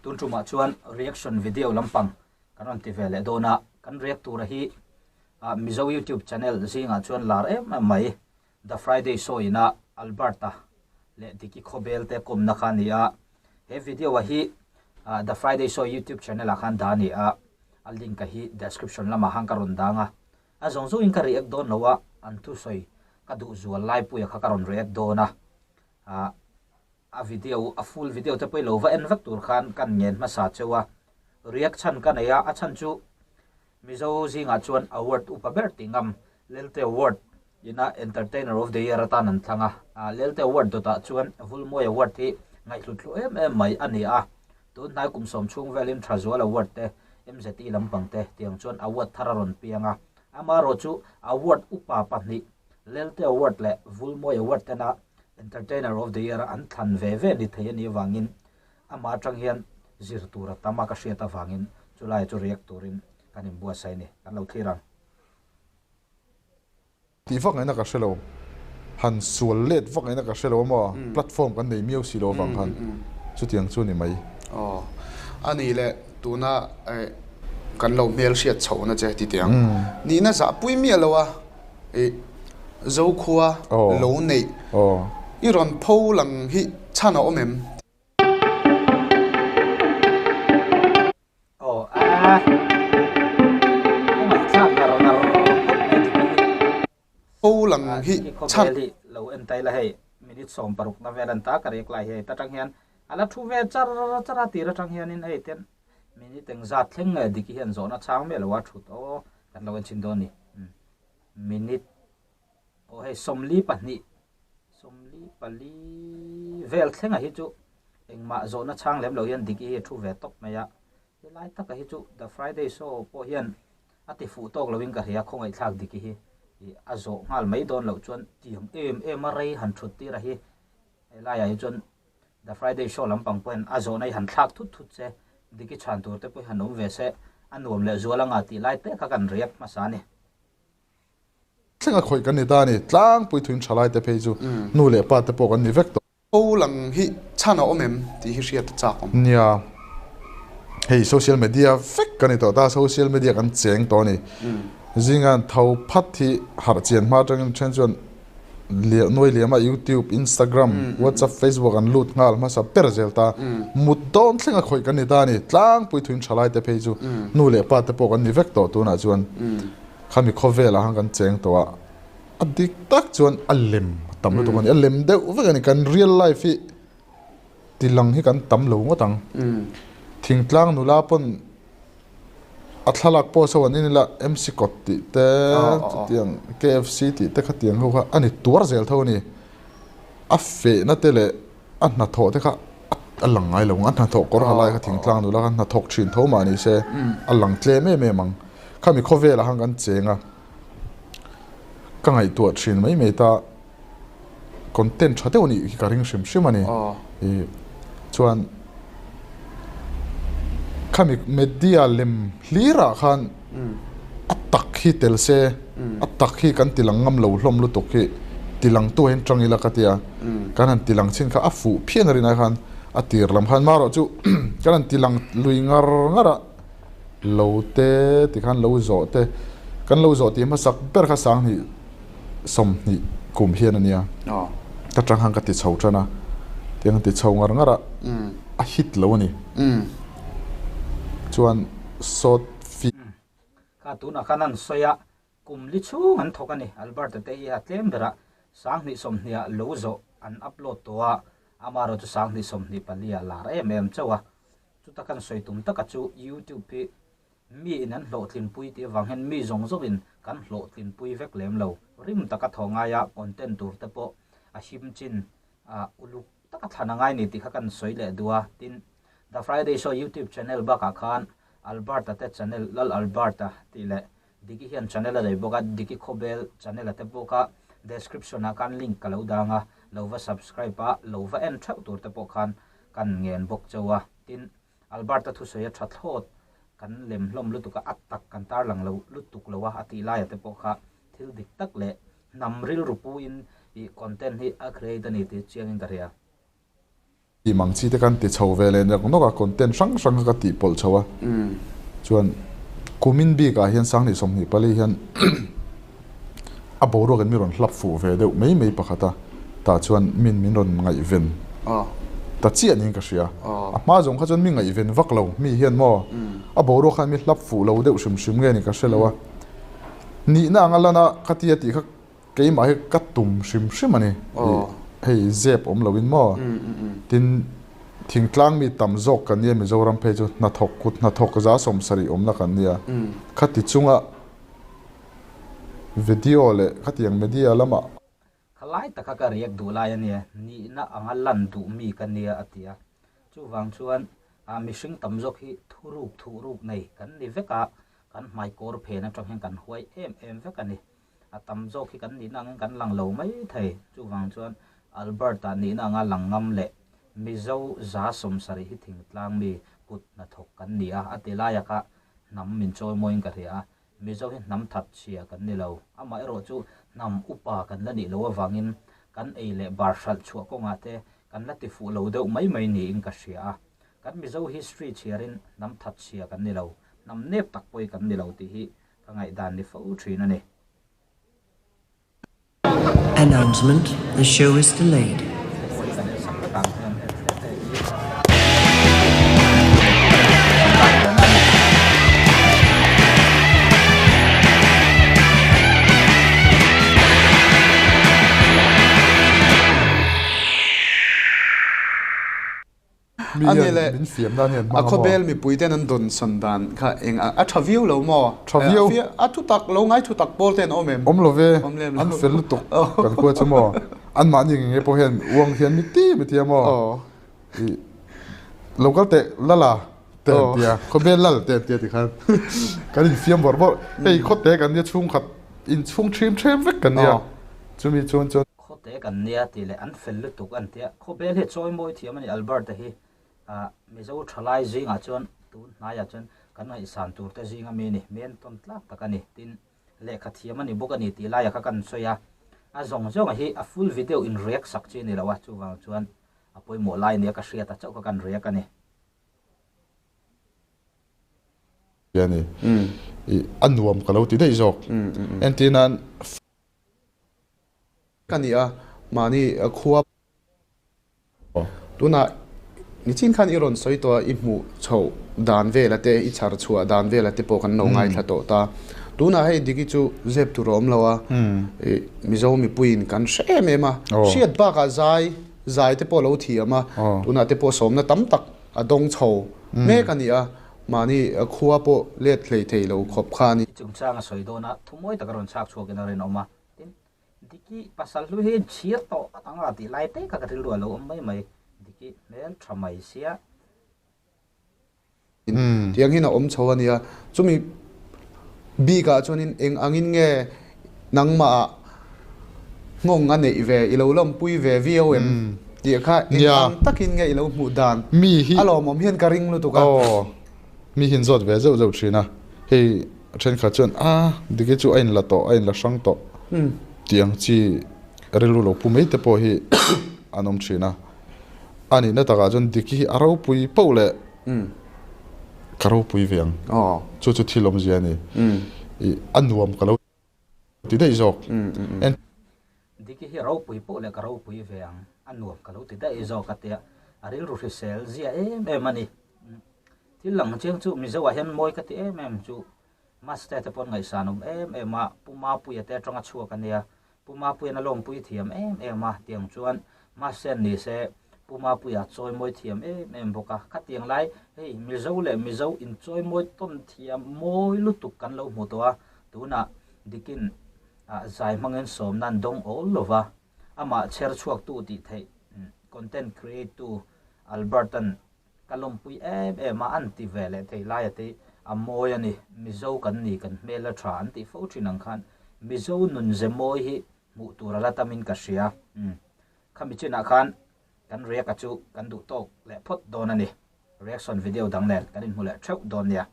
Tun tumah chuan reaction video lampang kan rawn ti ve leh dawn a, kan react tura hi Mizo YouTube channel zingah chuan lar em em mai The Friday Show ina Alberta leh Diki Khawbel te kawmna kha a ni a. He video a hi The Friday Show YouTube channel ah khan dah a ni a, a link a hi description lamah khan ka rawn dang a. A zawng zawngin ka react dawn lo a, an thusawi ka duh zual laipuia kha ka rawn react dawn a. A video, a full video te pawh i lo va en vek tur khan kan ngen hmasa cheu a, react chhan ka nei a, a chhan chu Mizo zingah chuan award upa ber tih ngam Lelte Award ina Entertainer of the Year atan an thlang a, Lelte Award dawtah chuan Vulmawi Award hi ngaihhlut hlu em em mai a ni a, tun hnai kum sawm chhung velin Thazual Award te, MZE lampang te tiang chuan award thar a rawn piang a, amaherawhchu award upa pahnih Lelte Award leh Vulmawi Award tena Entertainer of the Year a an thlan ve ve ni thei a nih avangin amah atang hian zir tur a tam a ka hriat avangin chulai chu react turin kan inbuatsaih a ni. Kan lo thlir ang. Tih vak ngaihna ka hre lo. Han sual let vak ngaihna ka hre lo a maw? Platform kan nei miau si lo avang khan chutiang chu a ni mai. Aw. A nih leh tuna kan lo hmelhriat chhohna che ti teh ang. Nihna zahpui miah lo a. I Zokhua lo neih i rawn pho lang hi chhan a awm em? Aw a Kawngaihthlak ngar ngar khawp mai dik hi. Pho lang hi chhan. Hi lo en ta ila hei minute 16 na vel an ta ka rek lai hei ta tang hian a la thu ve char char a tir atang hianin hei ten minute engzat thleng nge dik hian zawhna chang miah lo a thut aw kan lo en chhin dawn ni. Minute aw hei 42 44 vel thlenga hi chu engmah zawhna chang lem lo hian dik hi a thu ve tawp mai a helai taka hi chu The Friday Show pawh hian a ti fuh tawk loin ka hria khawngaihthlak dik hi a zawh nghal mai dawn loh chuan tiang em em a rei han thut tir a hi helaiah hi chuan The Friday Show lampang pawhin a zawhna hi han thlak thut thut se diki chhan tur te pawh hi han awm ve se a nuam leh zual anga tih lai te kha kan react hmasa a ni. Thlenga khawih kan ni ta a ni. Tlangpui thuin tha lai te phei chu nu leh pa te pawh kan ni vek tawh. Pho lang hi chhan a awm em tih hi hriat a chak awm. Nia, hei social media vek kan ni tawh ta, social media kan cheng tawh a ni. Zinga tho phat hi harh chian hma atangin then chuan nuai liama YouTube, Instagram, WhatsApp, Facebook an lut nghal hmasa ber zel ta. Mut dawn thlenga khawih kan ni ta a ni. Tlangpui thuin tha lai te phei chu nu leh pa te pawh kan ni vek tawh tunah chuan. Khami khawvelah khan kan cheng tawh a, a dik tak chuan a lem a tam lutuk a ni. A lem deuh vek a ni. Kan real life hi tilang hi kan tam lo ngawt ang. Thingtlang nula pawn a thlalak post ho an en ila MC kawt tih te chutiang KFC tih te khatiang ho kha a ni tuar zel tho a ni. A fehna te leh a hnathawh te kha a lang ngai lo ang, a hnathawh kawr ha lai kha thingtlang nula kha hnathawk thin tho mah ni se a lang tlem em em ang. Khami khawvelah khan kan cheng a, ka ngaihtuah thin mai mai ta content tha deuh a nih hi ka ring hrim hrim a ni. Ih chuan khami media lem hlirah khan a tak hi tel se, a tak hi kan tilang ngam lo hlawm lutuk hi tilangtu ah hian tang ila ka tia, kan han tilang chin kha a fuh phian a rinah khan a tir lam khan marawh chu kan han tilang lui ngar ngar a, lo te tikhan lo zawh te, kan lo zawh tih hmasak ber kha 20 20 kum hian a nia, ka tang khan ka ti chho tan a, tiang ti chho ngar ngar a, a hit lo a ni. Chuan sawt fi. Kha tunah khan an sawi a, kum li chhung an thawk a ni. Albert-a te hi a tlem berah 2020 ah lo zawh an upload tawh a, amaherawh chu 2024 ah lar em em chauh a. Chuta kan sawi tum taka chu YouTube hi mi in an hlawhtlinpui tih avang hian mi zawng zawngin kan hlawhtlinpui vek lem lo. Rim taka thaw ngaia content tur te pawh a him chin a uluk taka thlan a ngai ni tih kha kan sawi leh duh a. Tin, The Friday Show YouTube channel bakah khan Alberta te channel Lal Alberta tih leh Diki hian channel a nei bawk a, Diki Khawbel channel a te bawk a, description ah khan link ka lo dang a, lo va subscribe a, lo va en theuh tur te pawh khan kan ngen bawk cheu a. Tin, Alberta thusawi a tha thlawt kan lem hlawm lutuk a, a tak kan tarlang lo lutuk lo a, a tih laia te pawh kha thil dik tak leh hnam rilru puin ih content hi a create a ni tih chiangin ka hria. Tih mang chi te kan ti chho ve leh nawk nawk a, content hrang hrang kha ka tih pawlh chho a. Chuan kumin bikah hian Sanghnih 24 hian a boruak in mi rawn hlap fuh ve deuh mai mai pakhat a, tah chuan min min rawn ngaihven ta chiah niin ka hria. A hma zawng kha chuan mi ngaihven vak lo mi hian maw a boruak khan mi hlap fuh lo deuh hrim hrim nge ni ka hre lo a. Nihna anga lan a ka tia tih kha Keimah hi ka tum hrim hrim a ni. Hei zep awm loin maw? Tin, thingtlang mi tam zawk kan nia Mizoram phei chu hnathawk kut hnathawk za 70 awmna kan nia. Khati chunga video leh khatiang media lamah. Khalai taka ka react duh lai a nia, nihna anga lan duh mi ka nia a ti a. Chuvang chuan mihring tam zawk hi thuruk thuhruk nei kan ni vek a, kan hmaikawr phen atang hian kan huai em em vek a ni. A tam zawk hi kan nihna angin kan lang lo mai thei. Chuvang chuan Albert-a nihna anga lang ngam leh Mizo 70 hi thingtlang mi kut hnathawk kan ni a, a ti laia kha hnam min chawi mawiin ka hria a. Mizo hi hnam that chhia kan ni lo. Amaherawh chu hnam upa kan la nih loh avangin kan ei leh bar hralh chhuah kawngah te kan la ti fuh lo deuh mai mai niin ka hria a. Kan Mizo history chhiarin hnam that chhia kan ni lo, hnam nep tak pawhi kan ni lo tih hi Ka ngaihdan ni fo thin a ni. Announcement, The show is delayed. Mi A ni hian le, min fiam nan hian a hmang a maw? khawbel mipui ten an dawnsawn dan kha eng a a tha viau lo maw? Tha viau. A thu tak lo ngai thu tak pawl te an awm em? Awm lo ve, Awm lem lo. an fel lutuk kan khua chu maw? Anmahni nge nge pawh hian uang hian mi ti mi tia maw? I lo kal teh lala te an tia, khawbel lal te an tia tikhan kan infiam bawrh bawrh. Hei khawte kan nia chhungkhat inchhung ṭhim ṭhem vek kan nia, chumi chuan chuan. Khawte kan nia tih leh an fel lutuk an tia. Khawbel hi chawi mawi thiam a ni Albert-a hi Mizo thalai zingah chuan tun hnaiah chuan kan ngaihsan tur te zinga mi a ni, men tawn tlak tak a ni. Tin, lehkha thiam a ni bawk a ni tih laiah kha kan sawi a, a zawng zawnga hi a full video in react sak chi a ni lo a, chuvang chuan a pawimawh lai nia ka hriat a chauh kha kan react a ni. A ni. A nuam ka lo ti daih zawk. Entir nan. Ka ni a, mahni khua. Tunah nichin khan i rawn sawi tawh a, i hmuh chhoh dan vela te, i chhar chhuah dan vela te pawh kan lo ngaithla tawh ta. Tunah hei Diki chu zep tur a awm lo a, Mizo mipuiin kan hre em em a, hriat bakah zai, zai te pawh a lo thiam a, tunah te pawh sawmna tam tak a dawng chho mek a ni a, mahni khua pawh let hlei thei lo khawp kha a ni. I chungchang a sawi dawn a, thumawi tak a rawn chhak chhuakin a rinawm a, tin, Diki pasal hlu hi chhir tawh a tang a tih lai te kha ka rilru a lo awm mai mai, Diki hmel tha mai sia. Tiang hian a awm chho a nia, chumi bikah chuanin eng angin nge nangmah nghawng a neih ve, i lo lawmpui ve viau em tih kha eng ang takin nge i lo hmuh dan a lawmawm hian ka ring lutuk a. Mi hi an zawt ve zeuh zeuh thin a, hei thenkhat chuan a Diki chu a inla tawh, a inla hrang tawh tih ang chi rilru lo pu mai te pawh hi an awm thin a. A nihna takah chuan Diki hi a ropui poh leh ka ropui ve ang, chu chu thil awmzia a ni. A nuam ka lo ti daih zawk. Diki hi ropui poh leh ka ropui ve ang, a nuam ka lo ti daih zawk a tia, a rilru hrisel zia em em a ni. Thil lang chiang chu Mizo ah hian mawi ka ti em em chu Maste te pawh an ngaihsan awm em em a, Pu Mapuia te atanga chhuak a nia, Pu Mapuia'n a lawmpui thiam em em a, tiang chuan Maste ni se Pu Mapuia a chawi mawi thiam em em bawk a, khatiang lai hei Mizo leh Mizo inchawi mawi tawn thiam mawi lutuk kan lo hmu tawh a, tunah Dikin zai hmangin sawmna an dawng awl lo va, amah chher chhuaktu tih theih content create tu Albert-a'n Ka lawmpui em em a, an ti ve leh thei lai a te a mawi a ni. Mizo kan ni, kan hmel a tha an tih fo thin ang khan Mizo nun ze mawi hi hmuh tur a la tamin ka hria. Umm. Khami chinah khan kan react-a chu kan duh tawk leh phawt dawn a ni. Reaction video dang nen kan inhmu leh theuh dawn nia.